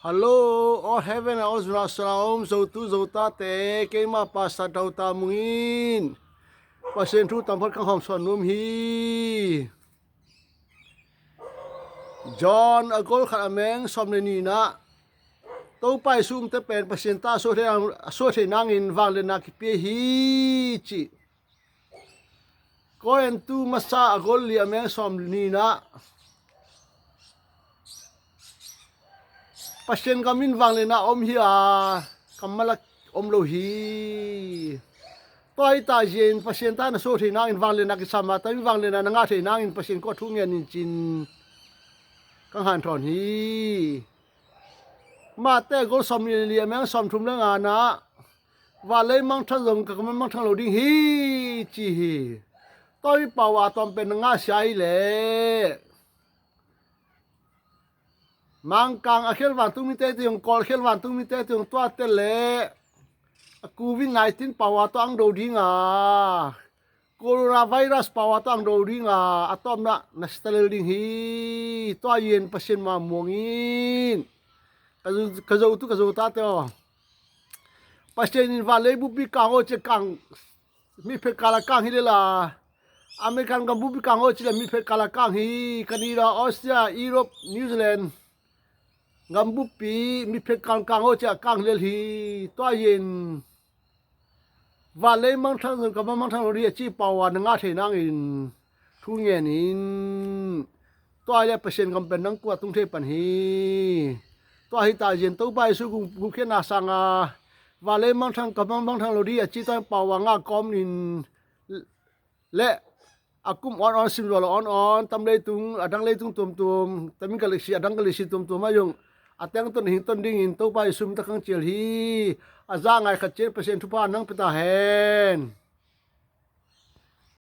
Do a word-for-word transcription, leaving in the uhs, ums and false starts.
Hello, all heaven and all zuna salam, Zotu Zotate, keima Pastor Tau Ta Mung in Pasian thu tamphat kang hawm suan nuam hi. John a gol khat a meng sawm le nihna, Topa Jesu umte pen Pasian ta a suah thei nangin vangliatna kipia hi ci. Korintu masa a gol li a meng sawm nihna, Pasian gam in vangliatna om hi a, kammal a om lo hi. Tua hi ta zian Pasian ta na suah thei nangin vangliatna kisam a, tua in vangliatna na ngah thei nangin Pasian kua thu ngen in cin kang hanthawn hi. Mate a gol sawm li a meng sawm thum le ngana, vanlei mangthang zong ka kammal mangthang lo ding hi ci hi. Tua hi pau a tuam pen na ngah sia hi leh Mangkang a khial vantung mite teng, Kawl khial vantung mite teng tuate le a Covid nineteen pau a tua ang do ding a, coronavirus pau a tua ang do ding a, a tawpna na sitalel ding hi. Tua yen Pasian ma muang in. Ka zo, ka zo tu ka zo tate aw. Pasian in vanlei buppi kang aw ci kang, mitphet kal a kang hi lela. American gam buppi kang aw ci le mitphet kal a kang hi. Canada, Australia, Europe, New Zealand gam buppi mitphet kal kang aw ci a kang lel hi. Tua yen vanlei mangthang zong kammal mangthang lo ding a ci pau a na ngah thei nangin thu ngen in. Tua hi le Pasian gam pen nang kua tung thei pan hi. Tua hi ta zian Topa Jesu gupkhiatna sanga vanlei mangthang kammal mangthang lo ding a ci tua pau a ngah kawm in le a kum on on sim zual on on tam leitung a dang leitung tuamtuam, tamin galaxy a dang galaxy tuamtuam a zong a tengton hing ton dingin Topa Jesu min ta kang cial hi. A za ngai khat cian Pasian thupha nang pia ta hen.